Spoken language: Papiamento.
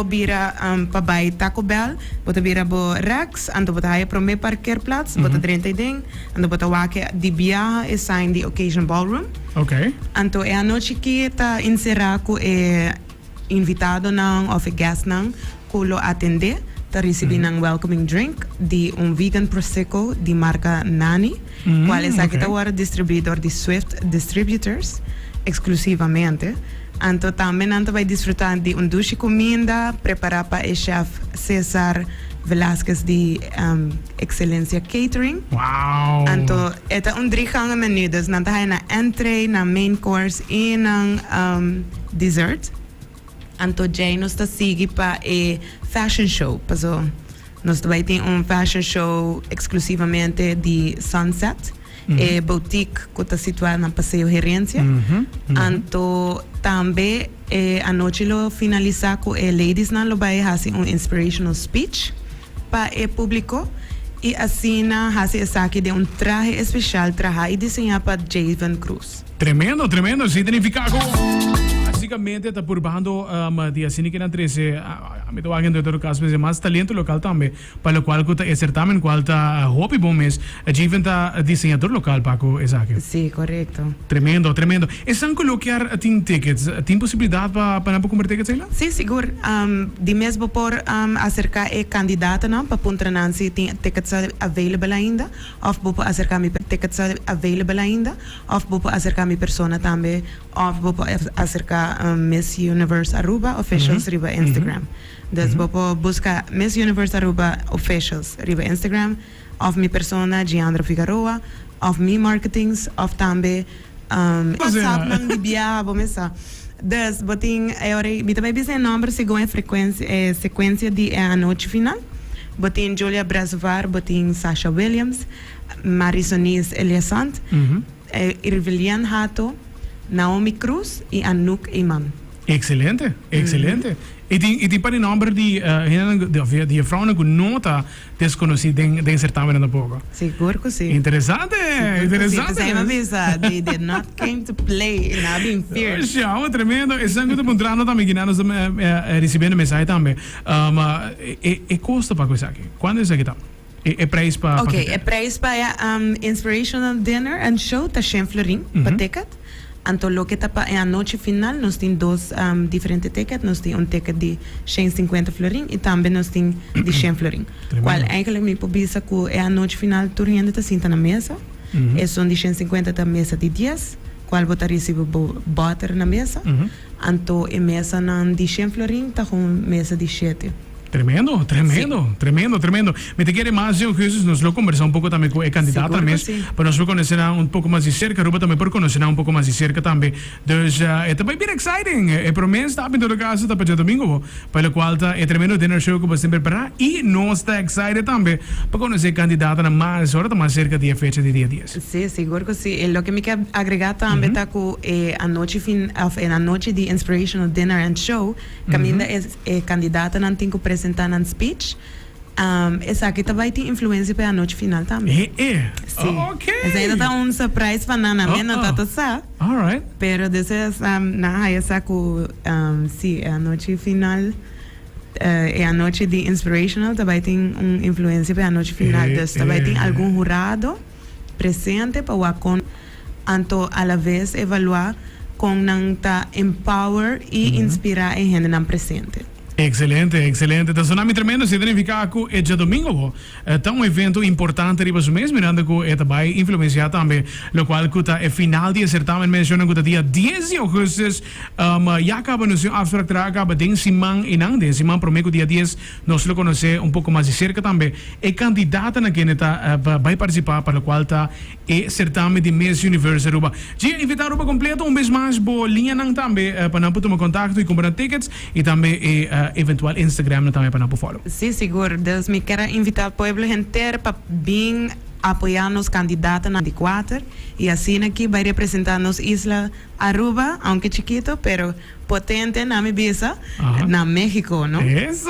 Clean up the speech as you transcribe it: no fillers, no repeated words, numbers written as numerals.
bo bira pa bai Taco Bell, bo ta bira bo rechts, anto bo ta haya prome parkeerplaats, bo ta drenta den, anto bo ta wak di biaha e sign di Occasion Ballroom. Anto e anochi ki ta encera cu e invitadonan of e guestnan cu lo atende ta ricibi nan welcoming drink di un vegan prosecco di marca Nani, cual esaki ta wordo distribui door di Swift Distributors exclusivamente. Anto tambe nan ta bay disfruta di un dushi cuminda prepara pa e chef Cesar Velasquez di Excelencia Catering. Anto e ta un drie gangen menu, dus nan ta haya nan entree, nan main course y nan dessert. Anto djei nos ta sigui pa e fashion show, paso nos ta bai tin un fashion show exclusivamente di Sunset, e boutique cu ta situa na Paseo Herencia. Anto tambe e anochi lo finalisa cu e ladiesnan lo bai haci un inspirational speech pa e publico y asina haci esaki den un trahe especial traha y diseña pa Javen Cruz. Tremendo, tremendo. Esey ta nifica cu basicamente ta purbando di asina cu nan trece, mi ta wak en todo caso mester mas talento local tambe pa locual cu ta e certamen cual ta hopi bon mes. Javen ta diseñador local pa cu esaki. Si, corecto. Tremendo, tremendo. Esan cu lo kier tin tickets, tin posibilidad pa nan por cumpra tickets ayla? Si, sigur. Di mes bo por acerca e candidatonan pa puntra nan si tin tickets available ainda of bo por acerca mi tickets available ainda. Of bo por acerca mi persona tambe of bo por acerca Miss Universe Aruba Officials riba Instagram. Dus bo por busca Miss Universe Aruba Officials riba Instagram of mi persona Giandra Figaroa of mi marketings of tambe WhatsApp nan di biaha bo mes sa. Dus bo tin e ora mi ta bay bisa e nomber segun e frecuencia e secuencia di e anochi final. Bo tin Julia Brezovar, bo tin Sasha Williams. Marisonis Eliasant, Irvilian Hato, Naomi Cruz y Anouk Eman. Excelente, excelente. Y tin y tin pa di nomber di hendenan di of di e vrouwnan cu no ta desconoci den den certamennan tampoco. Sigur cu si. Interesante, interesante. Sigur cu si. Pesey mi a bisa, they did not came to play, nan a bin fierce. Shao, tremendo. Esan cu ta puntrando tambe kinan nos ta ricibiendo mensahe tambe. E e costo pa cu esaki? Cuanto esaki ta? E prijs pa Ok, e prijs pa e inspirational dinner and show ta shen florin pa ticket. Anto loke ta pa e anochi final nos tin dos diferente ticket. Nos tin un ticket di 150 florin y tambe nos tin di 100 florin. Cual eigenlijk mi por bisa cu e anochi final tur hende ta sinta na mesa. Esun di 150 ta mesa di 10, cual bo ta ricibi bo boter na mesa. Anto e mesanan di 100 florin ta un mesa di 7. Tremendo, tremendo, tremendo, tremendo. Mi ta kere mas di augustus nos lo conversa un poco tambe cu e candidatonan mes, pa nos por conoce nan un poco mas di cerca. Aruba tambe por conoce nan un poco mas di cerca tambe. Dus e ta bay bien exciting. E prome stap en todo caso ta pa djadomingo bo, pa locual ta e tremendo dinner show cu bo tin prepara y nos ta excited tambe pa conoce e candidatonan mas ora ta mas cerca di e fecha di dia 10. Si, sigur cu si. E loke mi kier agrega tambe ta cu e anochi fin of e anochi di inspirational dinner and show caminda e E kandidatonan tin ku presentá nan speech. Esaki ta bai tin influensia pa e anochi final tambe. E e? Sí. Ok. Esei ta ta un surprise pa nan, nan no ta ta sa. Alright. Pero despues nan haya sa ku si e anochi final, e anochi di inspirational ta bai tin un influensia pa e anochi final. Dus ta bai tin algun hurado presente pa wak kon. Anto alaves evaluá kon nan ta empower i inspirá e hendenan presente. Excelente, excelente. Ta sona mi tremendo. Si ta nifica cu e djadomingo bo ta un evento importante riba su mes, mirando cu e ta bay influencia tambe locual cu ta e final di e certamen menciona cu ta dia 10 di augustus. Ya caba nos tin un afspraak traha caba den siman eynan, den siman prome cu dia 10 nos lo conoce un poco mas di cerca tambe e candidatonan kende ta bay participa pa locual ta E certamen di Miss Universe Aruba. Gia invita Aruba completo un bes mas bo liñanan tambe pa nan por tuma contacto y cumpra nan tickets y tambe e eventual Instagramnan tambe pa nan por follow. Sí, sigur. Dus mi kier a invita pueblo henter pa bin apoya nos candidatonan di kuater y asina aki bay representa nos isla Aruba, aunke chikito, pero potente na mi bisa, na Mexico, no? Eso!